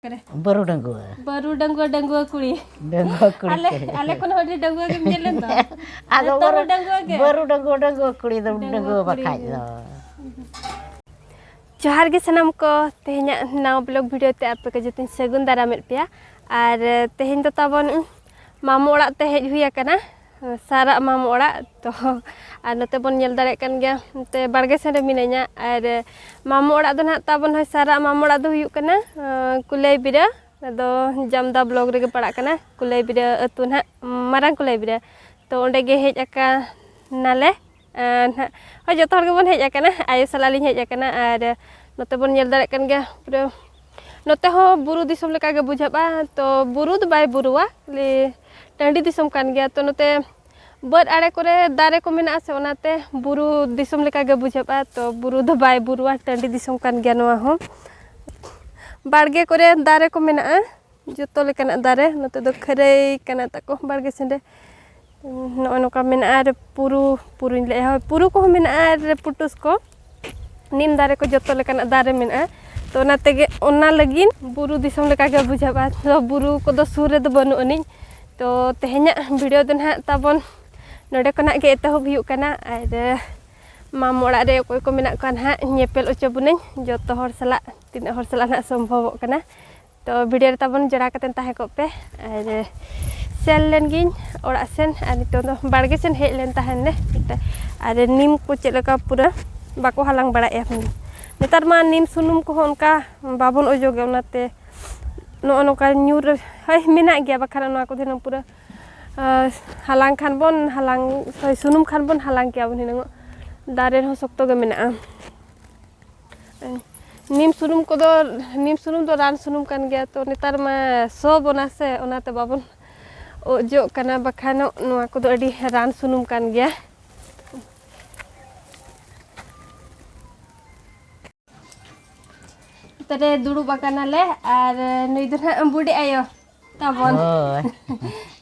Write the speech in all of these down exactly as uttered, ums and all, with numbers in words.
ᱵᱟᱹᱨᱩ ᱰᱟᱺᱜᱩᱣᱟᱹ᱾ ᱵᱟᱹᱨᱩ ᱰᱟᱺᱜᱩᱣᱟᱹ, ᱰᱟᱺᱜᱩᱣᱟᱹ ᱠᱩᱲᱤ᱾ ᱰᱟᱺᱜᱩᱣᱟᱹ ᱠᱩᱲᱤ ᱟᱞᱮ, ᱠᱟᱱᱟᱭ᱾ ᱟᱞᱮ ᱠᱷᱚᱱ ᱦᱚᱸ ᱟᱹᱰᱤ ᱰᱟᱺᱜᱩᱣᱟᱹ ᱜᱮᱢ ᱧᱮᱞ ᱞᱮᱱ ᱫᱚ᱾ ᱟᱫᱚ ᱡᱚᱛᱚ ᱵᱟᱹᱨᱩ, ᱦᱚᱲ ᱰᱟᱺᱜᱩᱣᱟᱹ ᱜᱮ᱾ ᱵᱟᱹᱨᱩ ᱰᱟᱺᱜᱩᱣᱟᱹ, ᱰᱟᱺᱜᱩᱣᱟᱹ ᱠᱩᱲᱤ ᱫᱚ ᱰᱟᱺᱜᱩᱣᱟᱹ ᱰᱟᱺᱜᱩᱣᱟᱹ ᱠᱩᱲᱤ ᱵᱟᱠᱷᱟᱡ ᱜᱮ᱾ ᱫᱚ᱾ ᱡᱚᱦᱟᱨ ᱜᱮ ᱥᱟᱱᱟᱢ ᱠᱚ, ᱛᱮᱦᱮᱧᱟᱜ ᱱᱟᱣᱟ vlog video ᱛᱮ ᱟᱯᱮ ᱠᱚ ᱡᱚᱛᱚᱧ ᱥᱟᱹᱜᱩᱱ ᱫᱟᱨᱟᱢᱮᱫ ᱯᱮᱭᱟ᱾ ᱟᱨ ᱛᱮᱦᱮᱧ ᱫᱚ ᱛᱟᱵᱚᱱ ᱢᱟᱢᱚ ᱚᱲᱟᱜ ᱛᱮ ᱦᱮᱡ ᱦᱩᱭ ᱟᱠᱟᱱᱟ, ᱥᱟᱨᱟᱜ ᱢᱟᱢᱚ ᱚᱲᱟᱜ᱾ ᱛᱚ, ᱟᱨ ᱱᱚᱛᱮ ᱵᱚᱱ ᱧᱮᱞ ᱫᱟᱲᱮᱭᱟᱜ ᱠᱟᱱ ᱜᱮᱭᱟ, ᱱᱚᱛᱮ ᱵᱟᱲᱜᱮ ᱥᱮᱱ ᱨᱮ ᱢᱤᱱᱟᱹᱧᱟ᱾ ᱟᱨ ᱢᱟᱢᱚ ᱚᱲᱟᱜ ᱫᱚ ᱱᱟᱦᱟᱜ ᱛᱟᱵᱚᱱ ᱦᱳᱭ ᱥᱟᱨᱟᱜ ᱢᱟᱢᱚ ᱚᱲᱟᱜ ᱫᱚ ᱦᱩᱭᱩᱜ ᱠᱟᱱᱟ, ᱟᱸ, ᱠᱩᱞᱟᱹᱭᱵᱤᱨᱟᱹ᱾ ᱟᱫᱚ ᱡᱟᱢᱫᱟ block ᱨᱮᱜᱮ ᱯᱟᱲᱟᱜ ᱠᱟᱱᱟ ᱠᱩᱞᱟᱹᱭᱵᱤᱨᱟᱹ ᱟᱹᱛᱩ ᱱᱟᱦᱟᱜ, ᱢᱟᱨᱟᱝ ᱠᱩᱞᱟᱹᱭᱵᱤᱨᱟᱹ᱾ ᱛᱚ, ᱚᱸᱰᱮ ᱜᱮ ᱦᱮᱡ ᱟᱠᱟᱱᱟᱞᱮ᱾ ᱟᱨ ᱱᱟᱦᱟᱜ, ᱦᱳᱭ, ᱡᱚᱛᱚ ᱦᱚᱲ ᱜᱮᱵᱚᱱ ᱦᱮᱡ ᱟᱠᱟᱱᱟ, ᱟᱭᱳ ᱥᱟᱞᱟᱜ ᱞᱤᱧ ᱦᱮᱡ ᱟᱠᱟᱱᱟ᱾ ᱟᱨ ᱱᱚᱛᱮ ᱵᱚᱱ ᱧᱮᱞ ᱫᱟᱲᱮᱭᱟᱜ ᱠᱟᱱ ᱜᱮᱭᱟ, ᱯᱩᱨᱟᱹ ᱱᱚᱛᱮ ᱦᱚᱸ ᱵᱩᱨᱩ ᱫᱤᱥᱚᱢ ᱞᱮᱠᱟ ᱜᱮ ᱵᱩᱡᱷᱟᱹᱜᱼᱟ᱾ ᱛᱚ, ᱵᱩᱨᱩ ᱫᱚ ᱵᱟᱭ ᱵᱩᱨᱩᱣᱟ, ᱠᱷᱟᱹᱞᱤ ᱴᱟᱺᱰᱤ ᱫᱤᱥᱚᱢ ᱠᱟᱱ ᱜᱮᱭᱟ᱾ ᱛᱚ, ᱱᱚᱛᱮ ᱵᱟᱹᱫᱽ ᱟᱲᱮ ᱠᱚᱨᱮ ᱫᱟᱨᱮ ᱠᱚ ᱢᱮᱱᱟᱜᱼᱟ ᱥᱮ, ᱚᱱᱟᱛᱮ ᱵᱩᱨᱩ ᱫᱤᱥᱚᱢ ᱞᱮᱠᱟ ᱜᱮ ᱵᱩᱡᱷᱟᱹᱜᱼᱟ᱾ ᱛᱚ, ᱵᱩᱨᱩ ᱫᱚ ᱵᱟᱭ ᱵᱩᱨᱩᱣᱟ, ᱴᱟᱺᱰᱤ ᱫᱤᱥᱚᱢ ᱠᱟᱱ ᱜᱮᱭᱟ ᱱᱚᱣᱟ ᱦᱚᱸ᱾ ᱵᱟᱲᱜᱮ ᱠᱚᱨᱮ ᱫᱟᱨᱮ ᱠᱚ ᱢᱮᱱᱟᱜᱼᱟ, ᱡᱚᱛᱚ ᱞᱮᱠᱟᱱᱟᱜ ᱫᱟᱨᱮ᱾ ᱱᱚᱛᱮ ᱫᱚ ᱠᱷᱟᱹᱨᱟᱹᱭ ᱠᱟᱱᱟ ᱛᱟᱠᱚ ᱵᱟᱲᱜᱮ ᱥᱮᱱ ᱨᱮ᱾ ᱱᱚᱜᱼᱚᱭ ᱱᱚᱝᱠᱟ ᱢᱮᱱᱟᱜᱼᱟ᱾ ᱟᱨ ᱯᱩᱨᱩ, ᱯᱩᱨᱩᱧ ᱞᱟᱹᱭᱮᱫᱼᱟ, ᱦᱳᱭ, ᱯᱩᱨᱩ ᱠᱚᱦᱚᱸ ᱢᱮᱱᱟᱜᱼᱟ᱾ ᱟᱨ ᱯᱩᱴᱩᱥ ᱠᱚ, ᱱᱤᱢ ᱫᱟᱨᱮ ᱠᱚ, ᱡᱚᱛᱚ ᱞᱮᱠᱟᱱᱟᱜ ᱫᱟᱨᱮ ᱢᱮᱱᱟᱜᱼᱟ᱾ ᱛᱚ, ᱚᱱᱟ ᱛᱮᱜᱮ, ᱚᱱᱟ ᱞᱟᱹᱜᱤᱫ ᱵᱩᱨᱩ ᱫᱤᱥᱚᱢ ᱞᱮᱠᱟ ᱜᱮ ᱵᱩᱡᱷᱟᱹᱜᱼᱟ᱾ ᱛᱚ, ᱵᱩᱨᱩ ᱠᱚᱫᱚ ᱥᱩᱨ ᱨᱮᱫᱚ ᱵᱟᱹᱱᱩᱜ ᱟᱹᱱᱤᱡ᱾ ᱛᱚ, ᱛᱮᱦᱮᱧᱟᱜ video ᱫᱚ ᱱᱟᱦᱟᱜ ᱛᱟᱵᱚᱱ ᱱᱚᱰᱮ ᱠᱷᱚᱱᱟᱜ ᱜᱮ ᱮᱛᱚᱦᱚᱵ ᱦᱩᱭᱩᱜ ᱠᱟᱱᱟ᱾ ᱟᱨ ᱢᱟᱢᱚ ᱚᱲᱟᱜ ᱨᱮ ᱚᱠᱚᱭ ᱠᱚ ᱢᱮᱱᱟᱜ ᱠᱚᱣᱟ ᱱᱟᱦᱟᱜ, ᱧᱮᱯᱮᱞ ᱦᱚᱪᱚ ᱵᱚᱱᱟᱹᱧ ᱡᱚᱛᱚ ᱦᱚᱲ ᱥᱟᱞᱟᱜ, ᱛᱤᱱᱟᱹᱜ ᱦᱚᱲ ᱥᱟᱞᱟᱜ ᱱᱟᱦᱟᱜ ᱥᱚᱢᱵᱷᱚᱵᱚᱜ ᱠᱟᱱᱟ᱾ ᱛᱚ, video ᱨᱮ ᱛᱟᱵᱚᱱ ᱡᱚᱲᱟᱣ ᱠᱟᱛᱮ ᱛᱟᱦᱮᱸ ᱠᱚᱜ ᱯᱮ᱾ ᱟᱨ ᱥᱮᱱ ᱞᱮᱱ ᱜᱤᱧ ᱚᱲᱟᱜ ᱥᱮᱱ, ᱟᱨ ᱱᱤᱛᱚᱝ ᱫᱚ ᱵᱟᱲᱜᱮ ᱥᱮᱱ ᱦᱮᱡ ᱞᱮᱱ ᱛᱟᱦᱮᱱ ᱞᱮ᱾ ᱟᱨ ᱱᱤᱢ ᱠᱚ ᱪᱮᱫ ᱞᱮᱠᱟ ᱯᱩᱨᱟᱹ ᱵᱟᱠᱚ ᱦᱟᱞᱟᱝ ᱵᱟᱲᱟᱭᱮᱫᱼᱟ᱾ ᱱᱮᱛᱟᱨ ᱢᱟ ᱱᱤᱢ ᱥᱩᱱᱩᱢ ᱠᱚᱦᱚᱸ ᱚᱱᱠᱟ ᱵᱟᱵᱚᱱ ᱚᱡᱚᱜᱮᱫ, ᱚᱱᱟᱛᱮ ᱱᱚᱜᱼᱚ ᱱᱚᱝᱠᱟ ᱧᱩᱨ, ᱦᱳᱭ, ᱢᱮᱱᱟᱜ ᱜᱮᱭᱟ, ᱵᱟᱠᱷᱟᱱ ᱱᱚᱣᱟ ᱠᱚᱫᱚ ᱦᱩᱱᱟᱹᱝ ᱯᱩᱨᱟᱹ, ᱟᱨ ᱦᱟᱞᱟᱝ ᱠᱷᱟᱱ ᱵᱚᱱ ᱦᱟᱞᱟᱝ, ᱦᱳᱭ, ᱥᱩᱱᱩᱢ ᱠᱷᱟᱱ ᱵᱚᱱ ᱦᱟᱞᱟᱝ ᱠᱮᱭᱟ ᱵᱚᱱ ᱦᱩᱱᱟᱹᱝ᱾ ᱫᱟᱨᱮ ᱨᱮᱦᱚᱸ ᱥᱚᱠᱛᱚ ᱜᱮ ᱢᱮᱱᱟᱜᱼᱟ᱾ ᱱᱤᱢ ᱥᱩᱱᱩᱢ ᱠᱚᱫᱚ, ᱱᱤᱢ ᱥᱩᱱᱩᱢ ᱫᱚ ᱨᱟᱱ ᱥᱩᱱᱩᱢ ᱠᱟᱱ ᱜᱮᱭᱟ, ᱛᱚ ᱱᱮᱛᱟᱨ ᱢᱟ ᱥᱚ ᱵᱚᱱᱟ ᱥᱮ, ᱚᱱᱟᱛᱮ ᱵᱟᱵᱚᱱ ᱚᱡᱚᱜ ᱠᱟᱱᱟ, ᱵᱟᱠᱷᱟᱱ ᱱᱚᱣᱟ ᱠᱚᱫᱚ ᱟᱹᱰᱤ ᱨᱟᱱ ᱥᱩᱱᱩᱢ ᱠᱟᱱ ᱜᱮᱭᱟ᱾ ᱛᱟᱦᱞᱮ ᱫᱩᱲᱩᱵ ᱟᱠᱟᱱᱟᱞᱮ, ᱟᱨ ᱱᱩᱭ ᱫᱚ ᱱᱟᱦᱟᱜ ᱵᱩᱰᱤ ᱟᱭᱳ ᱛᱟᱵᱚᱱ᱾ ᱦᱳᱭ᱾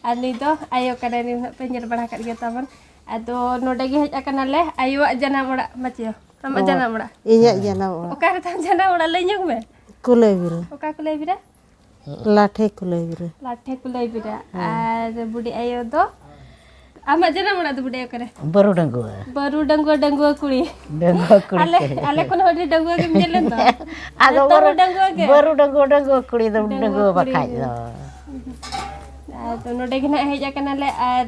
ᱟᱨ ᱱᱩᱭ ᱫᱚ ᱟᱭᱳ ᱠᱟᱱᱟᱭ, ᱱᱩᱭ ᱱᱟᱦᱟᱜ ᱯᱮ ᱧᱮᱞ ᱵᱟᱲᱟ ᱟᱠᱟᱫ ᱜᱮᱭᱟ ᱛᱟᱵᱚᱱ᱾ ᱟᱫᱚ ᱱᱚᱰᱮ ᱜᱮ ᱦᱮᱡ ᱟᱠᱟᱱᱟᱞᱮ, ᱟᱭᱳᱣᱟᱜ ᱡᱟᱱᱟᱢ ᱚᱲᱟᱜ᱾ ᱢᱟᱪᱮ, ᱟᱢᱟᱜ ᱦᱳᱭ᱾ ᱡᱟᱱᱟᱢ ᱚᱲᱟᱜ? ᱤᱧᱟᱹᱜ ᱡᱟᱱᱟᱢ ᱚᱲᱟᱜ᱾ ᱚᱠᱟ ᱨᱮ ᱛᱟᱢ ᱡᱟᱱᱟᱢ ᱚᱲᱟᱜ? ᱞᱟᱹᱭ ᱧᱚᱜ ᱢᱮ᱾ ᱠᱩᱞᱟᱹᱭ ᱵᱤᱨᱟᱹ᱾ ᱚᱠᱟ ᱠᱩᱞᱟᱹᱭ ᱵᱤᱨᱟᱹ? ᱞᱟᱴᱷᱮ ᱠᱩᱞᱟᱹᱭ ᱵᱤᱨᱟᱹ᱾ ᱞᱟᱴᱷᱮ ᱠᱩᱞᱟᱹᱭ ᱵᱤᱨᱟᱹ᱾ ᱦᱮᱸ᱾ ᱟᱨ ᱵᱩᱰᱤ ᱟᱭᱳ ᱫᱚ? ᱟᱢᱟᱜ ᱡᱟᱱᱟᱢ ᱚᱲᱟᱜ ᱫᱚ ᱵᱩᱰᱤ ᱟᱭᱳ ᱚᱠᱟᱨᱮ? ᱵᱟᱹᱨᱩ ᱰᱟᱺᱜᱩᱣᱟᱹ᱾ ᱵᱟᱹᱨᱩ ᱰᱟᱺᱜᱩᱣᱟᱹ, ᱰᱟᱺᱜᱩᱣᱟᱹ ᱠᱩᱲᱤ᱾ ᱰᱟᱺᱜᱩᱣᱟᱹ ᱠᱩᱲᱤ ᱟᱞᱮ, ᱠᱟᱱᱟᱹᱧ᱾ ᱟᱞᱮ ᱠᱷᱚᱱ ᱦᱚᱸ ᱟᱹᱰᱤ ᱰᱟᱺᱜᱩᱣᱟᱹ ᱜᱮᱢ ᱧᱮᱞ ᱞᱮᱱ ᱫᱚ᱾ ᱟᱫᱚ ᱱᱤᱛᱚᱜ ᱵᱟᱹᱨᱩ, ᱦᱚᱸ ᱰᱟᱺᱜᱩᱣᱟᱹ ᱜᱮ? ᱵᱟᱹᱨᱩ ᱰᱟᱺᱜᱩᱣᱟᱹ, ᱰᱟᱺᱜᱩᱣᱟᱹ ᱠᱩᱲᱤ ᱫᱚ ᱰᱟᱺᱜᱩᱣᱟᱹ ᱰᱟᱺᱜᱩᱣᱟᱹ ᱠᱩᱲᱤ ᱵᱟᱠᱷᱟᱡ ᱜᱮ᱾ ᱫᱚ᱾ ᱟᱫᱚ ᱱᱚᱰᱮ ᱜᱮ ᱱᱟᱦᱟᱜ ᱦᱮᱡ ᱟᱠᱟᱱᱟᱞᱮ ᱟᱨ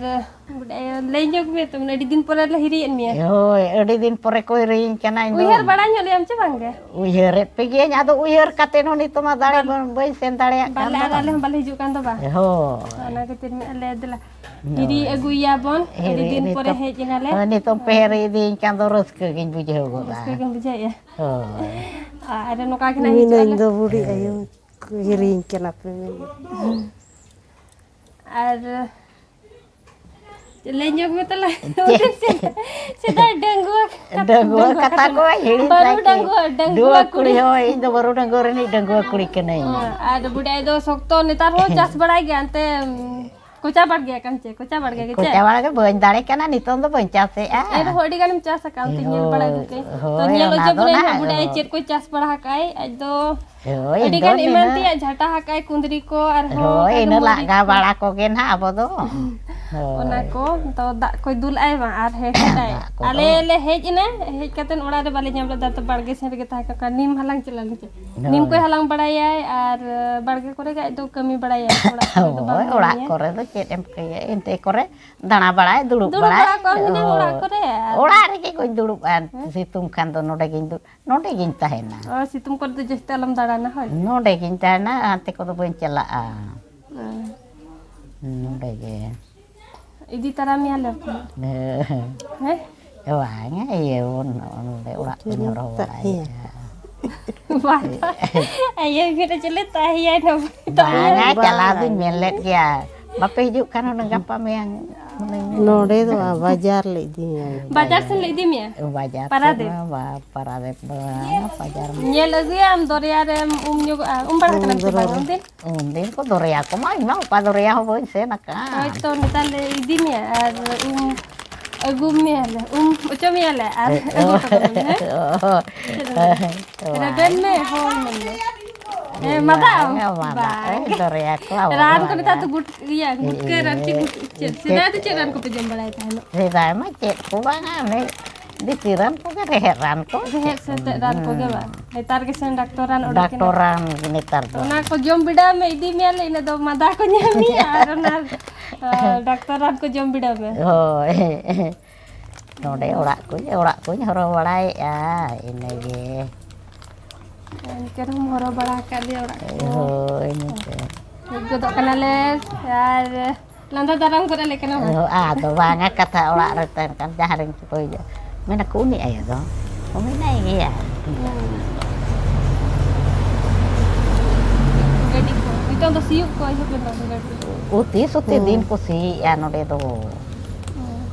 ᱵᱩᱰᱤ ᱟᱭᱳ, ᱞᱟᱹᱭ ᱧᱚᱜ ᱢᱮ ᱛᱚ, ᱢᱟᱱᱮ ᱟᱹᱰᱤ ᱫᱤᱱ ᱯᱚᱨᱮ ᱞᱮ ᱦᱤᱨᱤᱭᱮᱫ ᱢᱮᱭᱟ᱾ ᱦᱳᱭ, ᱟᱹᱰᱤ ᱫᱤᱱ ᱯᱚᱨᱮ ᱠᱚ ᱦᱤᱨᱤᱧ ᱠᱟᱱᱟ ᱤᱧ ᱫᱚ᱾ ᱩᱭᱦᱟᱹᱨ ᱵᱟᱲᱟ ᱧᱚᱜ ᱞᱮᱭᱟᱢ ᱪᱮ ᱵᱟᱝ ᱜᱮ? ᱩᱭᱦᱟᱹᱨᱮᱫ ᱯᱮ ᱜᱤᱭᱟᱹᱧ, ᱟᱫᱚ ᱩᱭᱦᱟᱹᱨ ᱠᱟᱛᱮ ᱦᱚᱸ ᱱᱤᱛᱚᱜ ᱢᱟ ᱫᱟᱲᱮ ᱵᱟᱞ-, ᱵᱟᱹᱧ ᱥᱮᱱ ᱫᱟᱲᱮᱭᱟᱜ ᱠᱟᱱ ᱵᱟᱞᱮ ᱟᱨ ᱫᱚ᱾ ᱟᱞᱮ ᱦᱚᱸ ᱵᱟᱞᱮ ᱦᱤᱡᱩᱜ ᱠᱟᱱ ᱫᱚ ᱵᱟᱝ? ᱦᱳᱭ᱾ ᱚᱱᱟ ᱠᱷᱟᱹᱛᱤᱨ ᱢᱮᱱᱟᱜ ᱞᱮᱭᱟ, ᱫᱮᱞᱟ᱾ ᱦᱳᱭ᱾ ᱦᱤᱨᱤ ᱟᱹᱜᱩᱭᱮᱭᱟ ᱵᱚᱱ, ᱟᱹᱰᱤ ᱦᱤᱨᱤ ᱫᱤᱱ ᱯᱚᱨᱮ ᱱᱤᱛᱚᱜ, ᱦᱮᱡ ᱮᱱᱟᱞᱮ᱾ ᱦᱳᱭ, ᱱᱤᱛᱚᱜ ᱯᱮ ᱦᱮᱡ ᱤᱫᱤᱭᱟᱹᱧ ᱠᱷᱟᱱ ᱫᱚ ᱨᱟᱹᱥᱠᱟᱹ ᱜᱤᱧ ᱵᱩᱡᱷᱟᱹᱣ ᱜᱚᱫᱟ᱾ ᱨᱟᱹᱥᱠᱟᱹ ᱜᱮᱢ ᱵᱩᱡᱷᱟᱹᱣᱮᱫᱼᱟ? ᱦᱳᱭ᱾ ᱟᱨ ᱱᱚᱝᱠᱟ ᱜᱮ ᱱᱟᱜ ᱦᱤᱡᱩᱜ ᱢᱮᱱᱟᱹᱧ ᱟᱞᱮ᱾ ᱫᱚ ᱵᱩᱰᱤ ᱟᱭᱳ ᱠᱚ ᱦᱤᱨᱤᱧ ᱠᱟᱱᱟ ᱯᱮ ᱢᱮᱱ᱾ ᱟᱨ ᱞᱟᱹᱭ ᱧᱚᱜ ᱢᱮ ᱛᱟᱞᱟᱝ᱾ ᱪᱮᱫ? ᱥᱮᱫᱟᱭ ᱰᱟᱺᱜᱩᱣᱟᱹ ᱠᱟᱛᱷᱟ, ᱰᱟᱺᱜᱩᱣᱟᱹ ᱰᱟᱺᱜᱩᱣᱟᱹ ᱠᱟᱛᱷᱟ ᱠᱟᱛᱷᱟ ᱠᱚ ᱢᱟ᱾ ᱦᱤᱲᱤᱧ ᱵᱟᱹᱨᱩ ᱞᱟᱹᱜᱤᱫ᱾ ᱰᱟᱺᱜᱩᱣᱟᱹ, ᱰᱟᱺᱜᱩᱣᱟᱹ ᱰᱟᱺᱜᱩᱣᱟᱹ ᱠᱩᱲᱤ᱾ ᱠᱩᱲᱤ ᱦᱚᱸ, ᱤᱧ ᱫᱚ ᱵᱟᱹᱨᱩ ᱰᱟᱺᱜᱩᱣᱟᱹ ᱨᱤᱱᱤᱡ ᱰᱟᱺᱜᱩᱣᱟᱹ ᱠᱩᱲᱤ ᱠᱟᱹᱱᱟᱹᱧ᱾ ᱦᱮᱸ, ᱟᱨ ᱵᱩᱰᱤ ᱟᱭᱳ ᱫᱚ ᱥᱚᱠᱛᱚ ᱱᱮᱛᱟᱨ ᱦᱚᱸ ᱪᱟᱥ ᱵᱟᱲᱟᱭ ᱜᱮᱭᱟ, ᱮᱱᱛᱮ, ᱩᱸ, ᱠᱚᱪᱟ ᱵᱟᱲ ᱜᱮᱭᱟ ᱠᱟᱱ ᱪᱮ? ᱠᱚᱪᱟ ᱵᱟᱲ ᱜᱮ ᱜᱮ ᱪᱮ? ᱠᱚᱪᱟ ᱵᱟᱲ ᱜᱮ, ᱵᱟᱹᱧ ᱫᱟᱲᱮ ᱠᱟᱱᱟ, ᱱᱤᱛᱚᱝ ᱫᱚ ᱵᱟᱹᱧ ᱪᱟᱥᱮᱜᱼᱟ᱾ ᱮᱱ ᱨᱮᱦᱚᱸ ᱟᱹᱰᱤ ᱜᱟᱱᱮᱢ ᱪᱟᱥ ᱟᱠᱟᱫ, ᱚᱱᱛᱮ ᱧᱮᱞ ᱵᱟᱲᱟ ᱟᱹᱜᱩ ᱠᱟᱹᱧ᱾ ᱛᱚ, ᱦᱳᱭ, ᱧᱮᱞ ᱚᱱᱟ ᱚᱪᱚ ᱫᱚ ᱵᱚᱱᱟᱭ ᱱᱟᱦᱟᱜ ᱱᱟᱜ, ᱵᱩᱰᱤ ᱟᱭᱳ ᱦᱳᱭ᱾ ᱪᱮᱫ ᱠᱚᱭ ᱪᱟᱥ ᱵᱟᱲᱟ ᱟᱠᱟᱫ ᱟᱭ, ᱟᱡ ᱫᱚ ᱦᱳᱭ, ᱟᱹᱰᱤ ᱤᱧ ᱫᱚ ᱜᱟᱱ ᱮᱢᱟᱱ ᱱᱤᱱᱟᱹᱜ ᱛᱮᱭᱟᱜ ᱡᱷᱟᱴᱟ ᱟᱠᱟᱫ ᱟᱭ, ᱠᱩᱸᱫᱽᱨᱤ ᱠᱚ ᱟᱨᱦᱚᱸ ᱦᱳᱭ, ᱟᱭᱢᱟ ᱤᱱᱟᱹ ᱜᱟᱱ ᱞᱟᱜ ᱢᱟᱹᱨᱤᱪ ᱜᱟ ᱠᱚ᱾ ᱵᱟᱲᱟ ᱠᱚᱜᱮ ᱱᱟᱦᱟᱜ ᱟᱵᱚ ᱫᱚ᱾ ᱚᱱᱟ ᱦᱳᱭ᱾ ᱠᱚ ᱛᱚ ᱫᱟᱜ ᱠᱚᱭ ᱫᱩᱞ ᱟᱭ ᱢᱟ ᱟᱨ ᱦᱮᱡ ᱠᱟᱛᱮ ᱫᱟᱜ ᱠᱚᱫᱚ᱾ ᱟᱞᱮ ᱞᱮ ᱦᱮᱡ ᱮᱱᱟ, ᱦᱮᱡ ᱠᱟᱛᱮ ᱚᱲᱟᱜ ᱨᱮ ᱵᱟᱞᱮ ᱧᱟᱢ ᱞᱮᱫᱟ, ᱛᱚ ᱵᱟᱲᱜᱮ ᱥᱮᱱ ᱨᱮᱜᱮ ᱛᱟᱦᱮᱸ ᱠᱟᱱᱟ, ᱱᱤᱢ ᱦᱟᱞᱟᱝ ᱪᱟᱞᱟᱜ ᱞᱮ ᱪᱮᱫ᱾ ᱱᱤᱢ ᱦᱳᱭ᱾ ᱠᱚᱭ ᱦᱟᱞᱟᱝ ᱵᱟᱲᱟᱭᱟᱭ ᱟᱨ ᱵᱟᱲᱜᱮ ᱠᱚᱨᱮ ᱜᱮ ᱟᱡ ᱫᱚ ᱠᱟᱹᱢᱤ ᱵᱟᱲᱟᱭᱟᱭ, ᱚᱲᱟᱜ ᱠᱚᱨᱮ ᱫᱚ ᱵᱟᱝ ᱦᱳᱭ, ᱚᱲᱟᱜ ᱠᱟᱹᱢᱤᱭᱟᱭ᱾ ᱠᱚᱨᱮ ᱫᱚ ᱪᱮᱫ ᱮᱢ ᱠᱟᱹᱢᱤᱭᱟ, ᱤᱱᱟᱹ ᱠᱚᱨᱮ ᱫᱟᱬᱟ ᱵᱟᱲᱟᱭ, ᱫᱩᱲᱩᱵ ᱫᱩᱲᱩᱵ ᱵᱟᱲᱟᱭ᱾ ᱵᱟᱲᱟ ᱠᱚᱜ ᱟᱢ ᱦᱩᱱᱟᱹᱝ ᱚᱲᱟᱜ ᱦᱳᱭ᱾ ᱠᱚᱨᱮ ᱟᱨ ᱚᱲᱟᱜ ᱨᱮᱜᱮ ᱠᱚᱧ ᱫᱩᱲᱩᱵᱼᱟ, ᱦᱮᱸ? ᱥᱤᱛᱩᱝ ᱠᱷᱟᱱ ᱫᱚ ᱱᱚᱰᱮ ᱜᱤᱧ ᱫᱩ-, ᱱᱚᱰᱮ ᱜᱤᱧ ᱛᱟᱦᱮᱱᱟ᱾ ᱚ, ᱥᱤᱛᱩᱝ ᱠᱚᱨᱮ ᱫᱚ ᱡᱟᱹᱥᱛᱤ ᱟᱞᱚᱢ ᱫᱟᱬᱟᱱᱟ, ᱦᱳᱭ? ᱱᱚᱰᱮ ᱜᱤᱧ ᱛᱟᱦᱮᱱᱟ, ᱦᱟᱱᱛᱮ ᱠᱚᱫᱚ ᱵᱟᱹᱧ ᱪᱟᱞᱟᱜᱼᱟ᱾ ᱦᱮᱸ᱾ ᱱᱚᱰᱮ ᱜᱮ᱾ ᱤᱫᱤ ᱛᱟᱨᱟ ᱢᱮᱭᱟ ᱞᱮ᱾ ᱦᱮᱸ᱾ ᱦᱮᱸ? ᱵᱟᱝᱟ, ᱤᱭᱟᱹ ᱵᱚᱱ, ᱱᱚᱰᱮ ᱚᱲᱟᱜ ᱠᱚᱧ ᱦᱚᱨᱦᱚ ᱵᱟᱲᱟᱭᱮᱫᱼᱟ᱾ ᱵᱟᱝ, ᱤᱭᱟᱹ ᱜᱮ ᱪᱮᱞᱮ ᱛᱟᱦᱮᱸᱭᱟᱭ ᱱᱚᱰᱮ? ᱵᱟᱝᱟ, ᱵᱟᱝ᱾ ᱪᱟᱞᱟᱣ ᱫᱩᱧ ᱢᱮᱱ ᱞᱮᱫ ᱜᱮᱭᱟ᱾ ᱵᱟᱯᱮ ᱦᱤᱡᱩᱜ ᱠᱷᱟᱱ ᱦᱩᱱᱟᱹᱝ ᱜᱟᱯᱟ ᱢᱮᱭᱟᱝ ᱦᱩᱱᱟᱹᱝ᱾ ᱱᱚᱰᱮ ᱫᱚ ᱵᱟᱡᱟᱨ ᱞᱮ ᱤᱫᱤ ᱢᱮᱭᱟ᱾ ᱵᱟᱡᱟᱨ ᱥᱮᱱ ᱞᱮ ᱤᱫᱤ ᱢᱮᱭᱟ? ᱵᱟᱡᱟᱨ ᱯᱟᱨᱟ ᱥᱮᱫ ᱫᱤᱱ? ᱢᱟ ᱵᱟ-, ᱯᱟᱨᱟ ᱫᱤᱱ ᱫᱚ ᱵᱟᱝᱟ, ᱵᱟᱡᱟᱨ ᱢᱟ᱾ ᱧᱮᱞ ᱟᱹᱜᱩᱭᱟᱢ, ᱫᱚᱨᱭᱟ ᱨᱮᱢ ᱩᱢ ᱧᱚᱜᱚᱜᱼᱟ᱾ ᱩᱢ ᱵᱟᱲᱟ ᱠᱟᱱᱟᱢ ᱥᱮ ᱵᱟᱝ ᱩᱱᱫᱤᱱ? ᱩᱱᱫᱤᱱ ᱠᱚ ᱫᱚᱨᱭᱟ ᱠᱚᱢᱟ, ᱤᱧ ᱢᱟ ᱚᱠᱟ ᱫᱚᱨᱭᱟ ᱦᱚᱸ ᱵᱟᱹᱧ ᱥᱮᱱ ᱟᱠᱟᱱ᱾ ᱦᱳᱭ ᱛᱚ, ᱱᱮᱛᱟᱨ ᱞᱮ ᱤᱫᱤ ᱢᱮᱭᱟ ᱟᱨ ᱩᱢ ᱟᱹᱜᱩ ᱢᱮᱭᱟᱞᱮ, ᱩᱢ ᱚᱪᱚ ᱢᱮᱭᱟᱞᱮ ᱟᱨ ᱟᱹᱜᱩ ᱦᱚᱴᱚ ᱠᱟᱢᱟᱞᱮ, ᱦᱮᱸ? ᱪᱮᱫ ᱮᱢ ᱢᱮᱱᱟ? ᱦᱳᱭ᱾ ᱨᱮᱵᱮᱱ ᱢᱮ, ᱦᱳᱭ ᱢᱮᱱ ᱢᱮ᱾ ᱦᱮᱸ, ᱢᱟᱫᱟ? ᱵᱟᱝᱟ, ᱢᱟᱫᱟ᱾ ᱵᱟᱝ᱾ ᱳᱭ ᱫᱚᱨᱭᱟ ᱠᱚ, ᱟᱵᱚ ᱨᱟᱱ ᱫᱚ ᱠᱚ ᱱᱮᱛᱟᱨ ᱵᱟᱝᱟ᱾ ᱫᱚ ᱜᱩᱴ-, ᱤᱭᱟᱹ, ᱜᱩᱴᱠᱟᱹ ᱨᱟᱱ, ᱪᱮᱫ ᱜᱩᱴ-, ᱪᱮᱫ? ᱥᱮᱫᱟᱭ ᱫᱚ ᱪᱮᱫ ᱨᱟᱱ ᱠᱚᱯᱮ ᱡᱚᱢ ᱵᱟᱲᱟᱭ ᱛᱟᱦᱮᱱᱚᱜ? ᱥᱮᱫᱟᱭ ᱢᱟ ᱪᱮᱫ ᱠᱚ ᱵᱟᱝᱟ, ᱚᱱᱮ ᱫᱮᱥᱤ ᱨᱟᱱ ᱠᱚᱜᱮ, ᱨᱮᱦᱮᱫ ᱨᱟᱱ ᱠᱚ᱾ ᱨᱮᱦᱮᱫ ᱥᱮᱸᱫᱮᱫ ᱨᱟᱱ ᱠᱚᱜᱮ ᱵᱟᱝ? ᱱᱮᱛᱟᱨ ᱜᱮ ᱥᱮᱱ ᱰᱟᱠᱛᱚᱨ ᱨᱟᱱ ᱚᱰᱚᱠ ᱮᱱᱟ᱾ ᱰᱟᱠᱛᱚᱨ ᱨᱟᱱ ᱱᱮᱛᱟᱨ ᱫᱚ᱾ ᱚᱱᱟ ᱠᱚ ᱡᱚᱢ ᱵᱤᱰᱟᱹᱣ ᱢᱮ, ᱤᱫᱤ ᱢᱮᱭᱟᱞᱮ, ᱤᱱᱟᱹ ᱫᱚ ᱢᱟᱫᱟ ᱠᱚ ᱧᱟᱢ ᱢᱮᱭᱟ ᱟᱨ ᱚᱱᱟ, ᱟ, ᱰᱟᱠᱛᱚᱨ ᱨᱟᱱ ᱠᱚ ᱡᱚᱢ ᱵᱤᱰᱟᱹᱣ ᱢᱮ᱾ ᱦᱳᱭ᱾ ᱱᱚᱰᱮ ᱚᱲᱟᱜ ᱠᱚᱧ, ᱚᱲᱟᱜ ᱠᱚᱧ ᱦᱚᱨᱚ ᱵᱟᱲᱟᱭᱮᱫᱼᱟ, ᱤᱱᱟᱹᱜᱮ᱾ ᱮᱱᱛᱮ ᱨᱮᱦᱚᱸᱢ ᱦᱚᱨᱚ ᱵᱟᱲᱟ ᱟᱠᱟᱫ ᱞᱮᱭᱟ ᱚᱲᱟᱜ ᱠᱚ᱾ ᱦᱳᱭ, ᱤᱱᱟᱹᱜᱮ᱾ ᱦᱮᱡ ᱜᱚᱫᱚᱜ ᱠᱟᱱᱟᱞᱮ ᱟᱨ ᱞᱟᱸᱫᱟ ᱫᱟᱨᱟᱢ ᱜᱚᱫ ᱟᱞᱮ ᱠᱟᱱᱟ ᱵᱟᱝ? ᱚ, ᱟᱫᱚ ᱵᱟᱝᱟ, ᱠᱟᱛᱷᱟ ᱚᱲᱟᱜ ᱨᱮ ᱛᱟᱦᱮᱱ ᱠᱷᱟᱱ ᱡᱟᱦᱟᱸ ᱨᱮᱧ ᱪᱤᱠᱟᱹᱭᱟ᱾ ᱢᱮᱱᱟᱠᱚ, "ᱩᱱᱤ ᱟᱭᱳ ᱫᱚ?" ᱚ, ᱢᱮᱱᱟᱭ ᱜᱮᱭᱟ᱾ ᱦᱩᱸ᱾ ᱜᱟᱹᱰᱤ ᱠᱚ᱾ ᱱᱤᱛᱚᱝ ᱫᱚ ᱥᱤᱭᱳᱜ ᱠᱚ ᱮᱦᱚᱵ ᱮᱱᱟ ᱥᱮ ᱜᱟᱹᱰᱤ? ᱩᱛᱤ ᱥᱩᱛᱤ ᱦᱩᱸ᱾ ᱫᱤᱱ ᱠᱚ ᱥᱤᱭᱮᱜᱼᱟ ᱱᱚᱰᱮ ᱫᱚ᱾ ᱦᱩᱸ᱾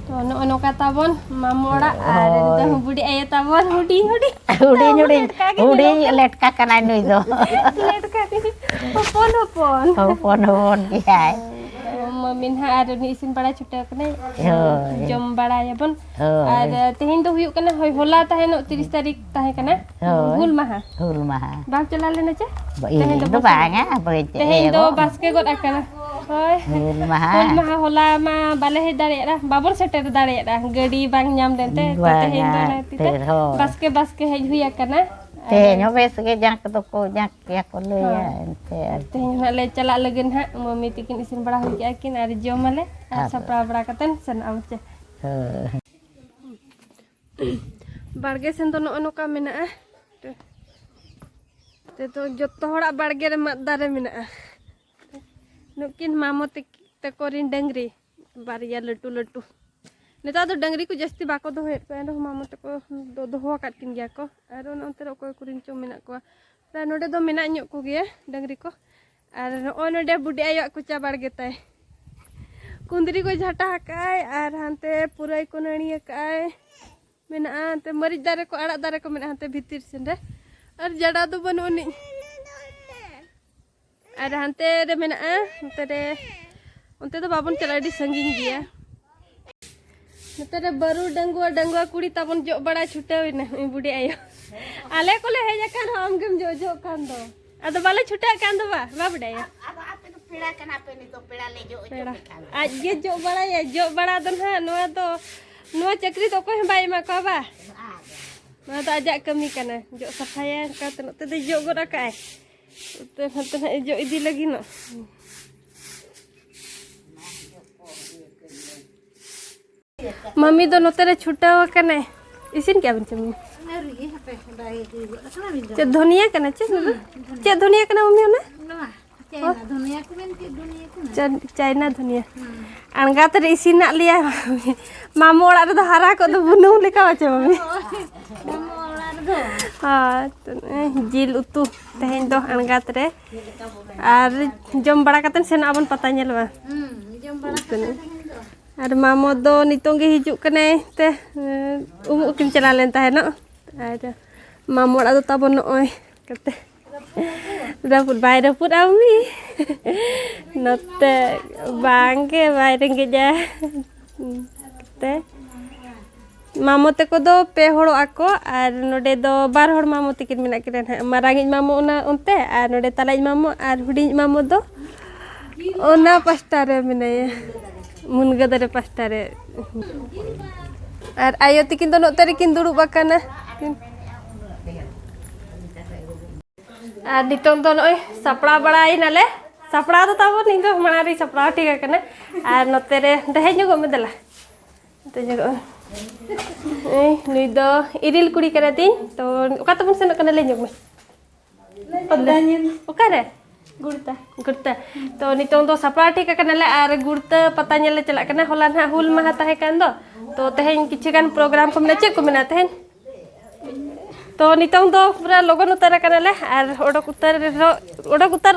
ᱛᱚ, ᱱᱚᱜᱼᱚ ᱱᱚᱝᱠᱟ ᱛᱟᱵᱚᱱ ᱢᱟᱢᱚ ᱚᱲᱟᱜ ᱟᱨ ᱦᱳᱭ᱾ ᱱᱤᱛᱚᱝ ᱵᱩᱰᱤ ᱟᱭᱳ ᱛᱟᱵᱚᱱ ᱦᱩᱰᱤᱧ ᱦᱩᱰᱤᱧ᱾ ᱦᱩᱰᱤᱧ ᱛᱟᱵᱚᱱ ᱦᱩᱰᱤᱧ, ᱞᱮᱴᱠᱟ ᱜᱮ ᱦᱩᱰᱤᱧ ᱧᱮᱞᱚᱜ ᱠᱟᱱᱟ᱾ ᱞᱮᱴᱠᱟ ᱠᱟᱱᱟᱭ ᱱᱩᱭ ᱫᱚ᱾ ᱞᱮᱴᱠᱟ ᱜᱮ᱾ ᱦᱚᱯᱚᱱ ᱦᱚᱯᱚᱱ᱾ ᱦᱚᱯᱚᱱ ᱦᱚᱯᱚᱱ ᱜᱮᱭᱟᱭ᱾ ᱢᱟᱢᱤ ᱱᱟᱦᱟᱜ ᱟᱨ ᱩᱱᱤ ᱤᱥᱤᱱ ᱵᱟᱲᱟ ᱪᱷᱩᱴᱟᱹᱣ ᱠᱟᱱᱟᱭ᱾ ᱦᱳᱭ᱾ ᱡᱚᱢ ᱵᱟᱲᱟᱭᱟᱵᱚᱱ᱾ ᱦᱳᱭ᱾ ᱟᱨ ᱛᱮᱦᱮᱧ ᱫᱚ ᱦᱩᱭᱩᱜ ᱠᱟᱱᱟ, ᱦᱳᱭ, ᱦᱚᱞᱟ ᱛᱟᱦᱮᱱᱚᱜ ᱛᱤᱨᱤᱥ ᱛᱟᱹᱨᱤᱠᱷ ᱛᱟᱦᱮᱸ ᱠᱟᱱᱟ᱾ ᱦᱳᱭ᱾ ᱦᱩᱞ ᱢᱟᱦᱟ᱾ ᱦᱩᱞ ᱢᱟᱦᱟ᱾ ᱵᱟᱢ ᱪᱟᱞᱟᱣ ᱞᱮᱱᱟ ᱪᱮ? ᱵᱟ-, ᱛᱮᱦᱮᱧ ᱤᱧ ᱫᱚ ᱫᱚ ᱵᱟᱥ-, ᱵᱟᱝᱟ, ᱵᱟᱹᱧ ᱪᱮᱫ ᱛᱮᱦᱮᱧ ᱫᱚ ᱮᱭᱟᱵᱚ᱾ ᱵᱟᱥᱠᱮ ᱜᱚᱫ ᱟᱠᱟᱱᱟ᱾ ᱦᱳᱭ᱾ ᱦᱩᱞ ᱢᱟᱦᱟ᱾ ᱦᱩᱞ ᱢᱟᱦᱟ ᱦᱚᱞᱟ ᱢᱟ ᱵᱟᱞᱮ ᱦᱮᱡ ᱫᱟᱲᱮᱭᱟᱫᱟ, ᱵᱟᱵᱚᱱ ᱥᱮᱴᱮᱨ ᱫᱟᱲᱮᱭᱟᱫᱟ, ᱜᱟᱹᱰᱤ ᱵᱟᱝ ᱧᱟᱢ ᱞᱮᱱᱛᱮ᱾ ᱛᱚ ᱛᱮᱦᱮᱧ ᱫᱚ ᱵᱟᱝᱟ, ᱱᱟᱭᱛᱮ ᱛᱮ-, ᱦᱳᱭ᱾ ᱵᱟᱥᱠᱮ ᱵᱟᱥᱠᱮ ᱦᱮᱡ ᱦᱩᱭ ᱟᱠᱟᱱᱟ᱾ ᱛᱮᱦᱮᱧ ᱦᱚᱸ ᱵᱮᱥ ᱜᱮ ᱡᱟᱸᱠ ᱫᱚᱠᱚ ᱡᱟᱸᱠ ᱜᱮᱭᱟ ᱠᱚ ᱞᱟᱹᱭᱟ ᱦᱳᱭ᱾ ᱮᱱᱛᱮ᱾ ᱟᱨ ᱛᱮᱦᱮᱧ ᱦᱟᱸᱜ ᱞᱮ ᱪᱟᱞᱟᱜ ᱞᱟᱹᱜᱤᱫ ᱦᱟᱸᱜ, ᱢᱟᱹᱢᱤ ᱛᱤᱠᱤᱱ ᱤᱥᱤᱱ ᱵᱟᱲᱟ ᱦᱩᱭ ᱠᱮᱜᱼᱟ ᱠᱤᱱ ᱟᱨ ᱡᱚᱢᱟᱞᱮ ᱟᱨ ᱟᱫᱚ᱾ ᱥᱟᱯᱲᱟᱣ ᱵᱟᱲᱟ ᱠᱟᱛᱮᱱ ᱥᱮᱱᱚᱜᱼᱟ ᱢᱩᱪᱟᱹᱫ᱾ ᱦᱳᱭ᱾ ᱵᱟᱲᱜᱮ ᱥᱮᱱ ᱫᱚ ᱱᱚᱜᱼᱚ ᱱᱚᱝᱠᱟ ᱢᱮᱱᱟᱜᱼᱟ᱾ ᱛᱮᱫᱚ ᱡᱚᱛᱚ ᱦᱚᱲᱟᱜ ᱵᱟᱲᱜᱮ ᱨᱮ ᱢᱟᱫ ᱫᱟᱨᱮ ᱢᱮᱱᱟᱜᱼᱟ᱾ ᱱᱩᱠᱤᱱ ᱢᱟᱢᱚ ᱛᱟᱠ-, ᱛᱟᱠᱚ ᱨᱤᱱ ᱰᱟᱹᱝᱨᱤ ᱵᱟᱨᱭᱟ ᱞᱟᱹᱴᱩ ᱞᱟᱹᱴᱩ᱾ ᱱᱮᱛᱟᱨ ᱫᱚ ᱰᱟᱹᱝᱨᱤ ᱠᱚ ᱡᱟᱹᱥᱛᱤ ᱵᱟᱠᱚ ᱫᱚᱦᱚᱭᱮᱫ ᱠᱚᱣᱟ, ᱮᱱᱨᱮᱦᱚᱸ ᱢᱟᱢᱚ ᱛᱟᱠᱚ ᱫᱚ ᱫᱚᱦᱚ ᱟᱠᱟᱫ ᱠᱤᱱ ᱜᱮᱭᱟ ᱠᱚ᱾ ᱟᱨ ᱚᱱᱮ ᱚᱱᱛᱮ ᱨᱮ ᱚᱠᱚᱭ ᱠᱚᱨᱮᱱ ᱪᱚ ᱢᱮᱱᱟᱜ ᱠᱚᱣᱟ᱾ ᱯᱨᱟᱭ ᱱᱚᱰᱮ ᱫᱚ ᱢᱮᱱᱟᱜ ᱧᱚᱜ ᱠᱚᱜᱮᱭᱟ ᱰᱟᱹᱝᱨᱤ ᱠᱚ᱾ ᱟᱨ ᱱᱚᱜᱼᱚᱭ ᱱᱚᱰᱮ ᱵᱩᱰᱤ ᱟᱭᱳᱣᱟᱜ ᱠᱚᱪᱟ ᱵᱟᱲᱜᱮ ᱛᱟᱭ᱾ ᱠᱩᱸᱫᱽᱨᱤ ᱠᱚᱭ ᱡᱷᱟᱴᱟ ᱟᱠᱟᱫᱼᱟᱭ ᱟᱨ ᱦᱟᱱᱛᱮ ᱯᱩᱨᱟᱹᱭ ᱠᱚ ᱱᱟᱹᱲᱤ ᱟᱠᱟᱫᱼᱟᱭ᱾ ᱢᱮᱱᱟᱜᱼᱟ ᱦᱟᱱᱛᱮ ᱢᱟᱹᱨᱤᱪ ᱫᱟᱨᱮ ᱠᱚ, ᱟᱲᱟᱜ ᱫᱟᱨᱮ ᱠᱚ ᱢᱮᱱᱟᱜᱼᱟ ᱦᱟᱱᱛᱮ ᱵᱷᱤᱛᱤᱨ ᱥᱮᱱ ᱨᱮ᱾ ᱟᱨ ᱡᱟᱰᱟ ᱫᱚ ᱵᱟᱹᱱᱩᱜ ᱟᱹᱱᱤᱡ᱾ ᱟᱨ ᱦᱟᱱᱛᱮ ᱨᱮ ᱢᱮᱱᱟᱜᱼᱟ, ᱚᱱᱛᱮ ᱨᱮ, ᱚᱱᱛᱮ ᱫᱚ ᱵᱟᱵᱚᱱ ᱪᱟᱞᱟᱜᱼᱟ, ᱟᱹᱰᱤ ᱥᱟᱺᱜᱤᱧ ᱜᱮᱭᱟ᱾ ᱱᱚᱛᱮ ᱨᱮ ᱵᱟᱹᱨᱩ ᱰᱟᱺᱜᱩᱣᱟ, ᱰᱟᱺᱜᱩᱣᱟ ᱠᱩᱲᱤ ᱛᱟᱵᱚᱱ ᱡᱚᱜ ᱵᱟᱲᱟ ᱪᱷᱩᱴᱟᱹᱣ ᱮᱱᱟ, ᱱᱩᱭ ᱵᱩᱰᱤ ᱟᱭᱳ᱾ ᱟᱞᱮ ᱠᱚᱞᱮ ᱦᱮᱡ ᱟᱠᱟᱱ ᱨᱮᱦᱚᱸ ᱟᱢ ᱜᱮᱢ ᱡᱚᱜ ᱡᱚᱜ ᱠᱟᱱ ᱫᱚ᱾ ᱟᱫᱚ ᱵᱟᱞᱮ ᱪᱷᱩᱴᱟᱹᱜ ᱠᱟᱱ ᱫᱚ ᱵᱟ, ᱵᱟ ᱵᱟᱰᱟᱭᱟ᱾ ᱟᱫᱚ ᱟᱯᱮ ᱫᱚ ᱯᱮᱲᱟ ᱠᱟᱱᱟ ᱯᱮ, ᱱᱤᱛᱚᱜ ᱯᱮᱲᱟ ᱞᱮ ᱡᱚᱜ ᱦᱚᱪᱚ ᱯᱮᱲᱟ᱾ ᱯᱮ ᱠᱷᱟᱱ᱾ ᱟᱡ ᱜᱮ ᱡᱚᱜ ᱵᱟᱲᱟᱭᱟ, ᱡᱚᱜ ᱵᱟᱲᱟ ᱫᱚ ᱱᱟᱦᱟᱜ ᱱᱚᱣᱟ ᱫᱚ, ᱱᱚᱣᱟ ᱪᱟᱹᱠᱨᱤ ᱫᱚ ᱚᱠᱚᱭ ᱦᱚᱸ ᱵᱟᱭ ᱮᱢᱟ ᱠᱚᱣᱟ ᱵᱟ᱾ ᱟᱫᱚ᱾ ᱱᱚᱣᱟ ᱫᱚ ᱟᱡᱟᱜ ᱠᱟᱹᱢᱤ ᱠᱟᱱᱟ, ᱡᱚᱜ ᱥᱟᱯᱷᱟᱭᱟ, ᱚᱱᱠᱟᱛᱮ ᱱᱚᱛᱮ ᱫᱚᱭ ᱡᱚᱜ ᱜᱚᱫ ᱟᱠᱟᱫᱼᱟᱭ᱾ ᱱᱚᱛᱮ ᱦᱟᱱᱛᱮ ᱱᱟᱦᱟᱜ ᱡᱚᱜ ᱤᱫᱤ ᱞᱟᱹᱜᱤᱫ ᱱᱚᱜ᱾ ᱢᱟᱢᱤ ᱫᱚ ᱱᱚᱛᱮ ᱨᱮ ᱪᱷᱩᱴᱟᱹᱣ ᱟᱠᱟᱱᱟᱭ᱾ ᱤᱥᱤᱱ ᱠᱮᱜᱼᱟ ᱵᱤᱱ ᱪᱮ ᱢᱟᱢᱤ? ᱟᱹᱣᱨᱤᱜᱮ, ᱦᱟᱯᱮ, ᱵᱟᱭ ᱟᱹᱜᱩ ᱜᱚᱫ ᱟᱠᱟᱱᱟ ᱢᱤᱫ ᱫᱚ᱾ ᱪᱮᱫ ᱫᱷᱚᱱᱤᱭᱟᱹ ᱠᱟᱱᱟ ᱪᱮ? ᱦᱩᱸ, ᱫᱷᱚᱱᱤᱭᱟᱹ᱾ ᱪᱮᱫ ᱫᱷᱚᱱᱤᱭᱟᱹ ᱠᱟᱱᱟ ᱢᱟᱢᱤ ᱚᱱᱟ? ᱱᱚᱣᱟ, ᱪᱟᱭᱱᱟ ᱚ᱾ ᱫᱷᱚᱱᱤᱭᱟᱹ ᱠᱚ ᱢᱮᱱ ᱪᱮᱫ ᱫᱷᱚᱱᱤᱭᱟᱹ ᱠᱟᱱᱟ? ᱪᱟ-, ᱪᱟᱭᱱᱟ ᱫᱷᱚᱱᱤᱭᱟᱹ᱾ ᱦᱩᱸ᱾ ᱟᱬᱜᱟᱛ ᱨᱮ ᱤᱥᱤᱱᱟᱜ ᱞᱮᱭᱟ᱾ ᱢᱟᱢᱚ ᱚᱲᱟᱜ ᱨᱮᱫᱚ ᱦᱟᱨᱟ ᱠᱚᱜ ᱫᱚ ᱵᱩᱱᱩᱢ ᱞᱮᱠᱟ ᱵᱟᱪᱮ ᱢᱟᱢᱤ? ᱦᱳᱭ, ᱢᱟᱢᱚ ᱚᱲᱟᱜ ᱨᱮᱫᱚ᱾ ᱦᱳᱭ, ᱛᱚ ᱱᱚᱜᱼᱚᱭ ᱡᱤᱞ ᱩᱛᱩ ᱛᱮᱦᱮᱧ ᱫᱚ ᱟᱬᱜᱟᱛ ᱨᱮ᱾ ᱟᱨ ᱡᱚᱢ ᱵᱟᱲᱟ ᱠᱟᱛᱮᱫ ᱥᱮᱱᱚᱜ ᱟᱵᱚᱱ ᱯᱟᱛᱟ ᱧᱮᱞ ᱵᱟᱝ? ᱦᱩᱸ, ᱡᱚᱢ ᱵᱟᱲᱟ ᱠᱟᱛᱮ ᱛᱮᱦᱮᱧ ᱫᱚ᱾ ᱟᱨ ᱢᱟᱢᱚ ᱫᱚ ᱱᱤᱛᱚᱝ ᱜᱮ ᱦᱤᱡᱩᱜ ᱠᱟᱱᱟᱭ ᱛᱮ, ᱩᱢᱩᱜ ᱠᱤᱱ ᱪᱟᱞᱟᱣ ᱞᱮᱱ ᱛᱟᱦᱮᱱᱚᱜ᱾ ᱟᱨ ᱢᱟᱢᱚ ᱚᱲᱟᱜ ᱫᱚ ᱛᱟᱵᱚᱱ ᱱᱚᱜᱼᱚᱭ ᱠᱟᱛᱮ᱾ ᱨᱟᱹᱯᱩᱫ ᱵᱟᱭ ᱨᱟᱹᱯᱩᱫ ᱟᱢᱤ᱾ ᱱᱚᱛᱮ ᱵᱟᱝᱜᱮ ᱵᱟᱭ ᱨᱮᱸᱜᱮᱡᱼᱟ᱾ ᱛᱮ ᱢᱟᱢᱚ ᱛᱟᱠᱚ ᱫᱚ ᱯᱮ ᱦᱚᱲᱚᱜ ᱟᱠᱚ, ᱟᱨ ᱱᱚᱰᱮ ᱫᱚ ᱵᱟᱨ ᱦᱚᱲ ᱢᱟᱢᱚ ᱛᱟᱹᱠᱤᱱ ᱢᱮᱱᱟᱜ ᱠᱤᱱᱟ ᱱᱟᱦᱟᱜ᱾ ᱢᱟᱨᱟᱝᱤᱡ ᱢᱟᱢᱚ ᱚᱱᱟ ᱚᱱᱛᱮ, ᱟᱨ ᱱᱚᱰᱮ ᱛᱟᱞᱟᱭᱤᱡ ᱢᱟᱢᱚ, ᱟᱨ ᱦᱩᱰᱤᱧ ᱢᱟᱢᱚ ᱫᱚ ᱚᱱᱟ ᱯᱟᱥᱴᱟ ᱨᱮ ᱢᱮᱱᱟᱭᱟ, ᱢᱩᱱᱜᱟᱹ ᱫᱟᱨᱮ ᱯᱟᱥᱴᱟ ᱨᱮ᱾ ᱟᱨ ᱟᱭᱳ ᱛᱟᱹᱠᱤᱱ ᱫᱚ ᱱᱚᱛᱮ ᱨᱮᱠᱤᱱ ᱫᱩᱲᱩᱵ ᱟᱠᱟᱱᱟ᱾ ᱟᱨ ᱱᱤᱛᱚᱝ ᱫᱚ ᱱᱚᱜᱼᱚᱭ ᱥᱟᱯᱲᱟᱣ ᱵᱟᱲᱟᱭᱮᱱᱟᱞᱮ᱾ ᱥᱟᱯᱲᱟᱣ ᱫᱚ ᱛᱟᱵᱚᱱ ᱤᱧ ᱫᱚ ᱢᱟᱲᱟᱝ ᱨᱮᱧ ᱥᱟᱯᱲᱟᱣ ᱴᱷᱤᱠ ᱟᱠᱟᱱᱟ᱾ ᱟᱨ ᱱᱚᱛᱮ ᱨᱮ ᱫᱮᱡ ᱧᱚᱜᱚᱜ ᱢᱮ ᱫᱮᱞᱟ᱾ ᱱᱚᱛᱮ ᱧᱚᱜᱚᱜ ᱢᱮ᱾ ᱮᱭ, ᱱᱩᱭ ᱫᱚ ᱤᱨᱤᱞ ᱠᱩᱲᱤ ᱠᱟᱱᱟ ᱛᱤᱧ᱾ ᱛᱚ ᱚᱠᱟ ᱛᱮᱵᱚᱱ ᱥᱮᱱᱚᱜ ᱠᱟᱱᱟ ᱞᱟᱹᱭ ᱧᱚᱜ ᱢᱮ᱾ ᱚᱠᱟᱨᱮ? ᱜᱩᱲᱛᱟ᱾ ᱜᱩᱲᱛᱟ᱾ ᱛᱚ ᱱᱤᱛᱚᱝ ᱫᱚ ᱥᱟᱯᱲᱟᱣ ᱴᱷᱤᱠ ᱟᱠᱟᱱᱟᱞᱮ ᱟᱨ ᱜᱩᱲᱛᱟ ᱯᱟᱛᱟ ᱧᱮᱞ ᱞᱮ ᱪᱟᱞᱟᱜ ᱠᱟᱱᱟ᱾ ᱦᱚᱞᱟ ᱱᱟᱦᱟᱜ ᱦᱩᱞ ᱢᱟᱦᱟ ᱛᱟᱦᱮᱸ ᱠᱟᱱ ᱫᱚ, ᱛᱚ ᱛᱮᱦᱮᱧ ᱠᱤᱪᱷᱩ ᱜᱟᱱ ᱯᱨᱳᱜᱨᱟᱢ ᱠᱚ ᱢᱮᱱᱟᱜᱼᱟ᱾ ᱪᱮᱫ ᱠᱚ ᱢᱮᱱᱟᱜᱼᱟ ᱛᱮᱦᱮᱧ? ᱛᱚ ᱱᱤᱛᱚᱝ ᱫᱚ ᱯᱩᱨᱟᱹ ᱞᱚᱜᱚᱱ ᱩᱛᱟᱹᱨ ᱟᱠᱟᱱᱟᱞᱮ ᱟᱨ ᱚᱰᱚᱠ ᱩᱛᱟᱹᱨ ᱨᱮᱦᱚᱸ, ᱚᱰᱚᱠ ᱩᱛᱟᱹᱨ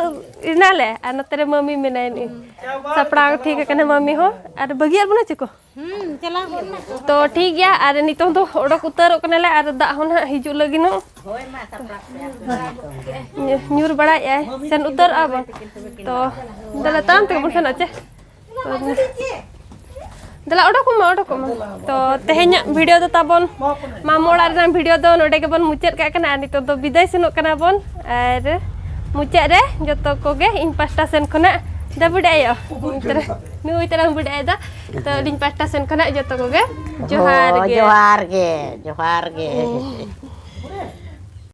ᱮᱱᱟᱞᱮ᱾ ᱟᱨ ᱱᱚᱛᱮ ᱨᱮ ᱢᱟᱹᱢᱤ ᱢᱮᱱᱟᱭᱟ, ᱱᱩᱭ ᱥᱟᱯᱲᱟᱣ ᱴᱷᱤᱠ ᱟᱠᱟᱱᱟ ᱢᱟᱹᱢᱤ ᱦᱚᱸ᱾ ᱟᱨ ᱵᱟᱹᱜᱤᱭᱟᱜ ᱵᱚᱱᱟ ᱪᱮᱫ ᱠᱚ? ᱦᱩᱸ, ᱪᱟᱞᱟᱣ ᱜᱚᱫ ᱱᱟ᱾ ᱛᱚ ᱴᱷᱤᱠ ᱜᱮᱭᱟ, ᱟᱨ ᱱᱤᱛᱚᱝ ᱫᱚ ᱚᱰᱚᱠ ᱩᱛᱟᱹᱨᱚᱜ ᱠᱟᱱᱟᱞᱮ ᱟᱨ ᱫᱟᱜ ᱦᱚᱸ ᱱᱟᱦᱟᱜ ᱦᱤᱡᱩᱜ ᱞᱟᱹᱜᱤᱫ ᱱᱚᱜ᱾ ᱦᱳᱭ, ᱢᱟ, ᱥᱟᱯᱲᱟᱜ ᱯᱮ᱾ ᱧᱩ-, ᱧᱩᱨ ᱵᱟᱲᱟᱭᱮᱫᱼᱟᱭ, ᱥᱮᱱ ᱩᱛᱟᱹᱨᱚᱜᱼᱟ ᱵᱚᱱ᱾ ᱛᱚ ᱫᱮᱞᱟ ᱛᱟᱲᱟᱢ ᱛᱮᱜᱮ ᱵᱚᱱ ᱥᱮᱱᱚᱜᱼᱟ ᱪᱮ? ᱛᱚ, ᱫᱮᱞᱟ, ᱚᱰᱚᱠᱚᱜ ᱢᱟ, ᱚᱰᱚᱠᱚᱜ ᱢᱟ᱾ ᱛᱚ, ᱛᱮᱦᱮᱧᱟᱜ ᱵᱷᱤᱰᱤᱭᱳ ᱫᱚ ᱛᱟᱵᱚᱱ ᱢᱟᱢᱚ ᱚᱲᱟᱜ ᱨᱮᱱᱟᱜ ᱵᱷᱤᱰᱤᱭᱳ ᱫᱚ ᱱᱚᱰᱮ ᱜᱮᱵᱚᱱ ᱢᱩᱪᱟᱹᱫ ᱠᱟᱜ ᱠᱟᱱᱟ᱾ ᱟᱨ ᱱᱤᱛᱚᱜ ᱫᱚ ᱵᱤᱫᱟᱹᱭ ᱥᱮᱱᱚᱜ ᱠᱟᱱᱟ ᱵᱚᱱ᱾ ᱟᱨ ᱢᱩᱪᱟᱹᱫ ᱨᱮ ᱡᱚᱛᱚ ᱠᱚᱜᱮ ᱤᱧ ᱯᱟᱥᱴᱟ ᱥᱮᱱ ᱠᱷᱚᱱᱟᱜ ᱫᱟ ᱵᱩᱰᱤ ᱟᱭᱳ, ᱱᱩᱭ ᱛᱟᱨᱟ-, ᱱᱩᱭ ᱛᱟᱨᱟᱝ ᱵᱩᱰᱤ ᱟᱭᱳ ᱫᱚ᱾ ᱛᱚ, ᱤᱧ ᱯᱟᱥᱴᱟ ᱥᱮᱱ ᱠᱷᱚᱱᱟᱜ ᱡᱚᱛᱚ ᱠᱚᱜᱮ ᱡᱚᱦᱟᱨ ᱦᱳᱭ, ᱜᱮ᱾ ᱡᱚᱦᱟᱨ ᱜᱮ, ᱡᱚᱦᱟᱨ ᱜᱮ᱾ ᱦᱩᱸ᱾